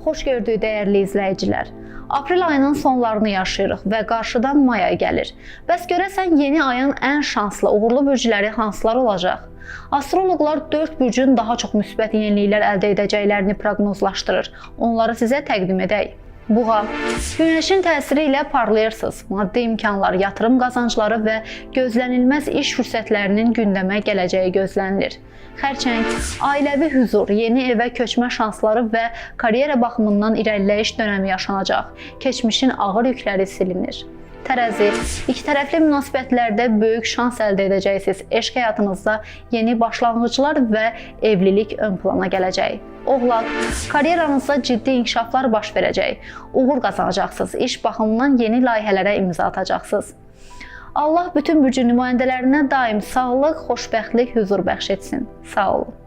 Xoş gördük, dəyərli izləyicilər. Aprel ayının sonlarını yaşayırıq və qarşıdan may ayı gəlir. Bəs görəsən yeni ayın ən şanslı, uğurlu bürcləri hansılar olacaq? Astroloqlar 4 bürcün daha çox müsbət yeniliklər əldə edəcəklərini proqnozlaşdırır. Onları sizə təqdim edək. Buğa, günəşin təsiri ilə parlayırsınız. Maddi imkanlar, yatırım qazancları və gözlənilməz iş fürsətlərinin gündəmə gələcəyi gözlənilir. Xərçəng, ailəvi hüzur, yeni evə köçmə şansları və karyera baxımından irəliləyiş dönəmi yaşanacaq. Keçmişin ağır yükləri silinir. Tərəzi, iki tərəfli münasibətlərdə böyük şans əldə edəcəksiniz. Eşq həyatınızda yeni başlanğıclar və evlilik ön plana gələcək. Oğlaq, karyeranızda ciddi inkişaflar baş verəcək. Uğur qazanacaqsınız. İş baxımından yeni layihələrə imza atacaqsınız. Allah bütün bürcün nümayəndələrinə daim sağlıq, xoşbəxtlik, hüzur bəxş etsin. Sağ olun.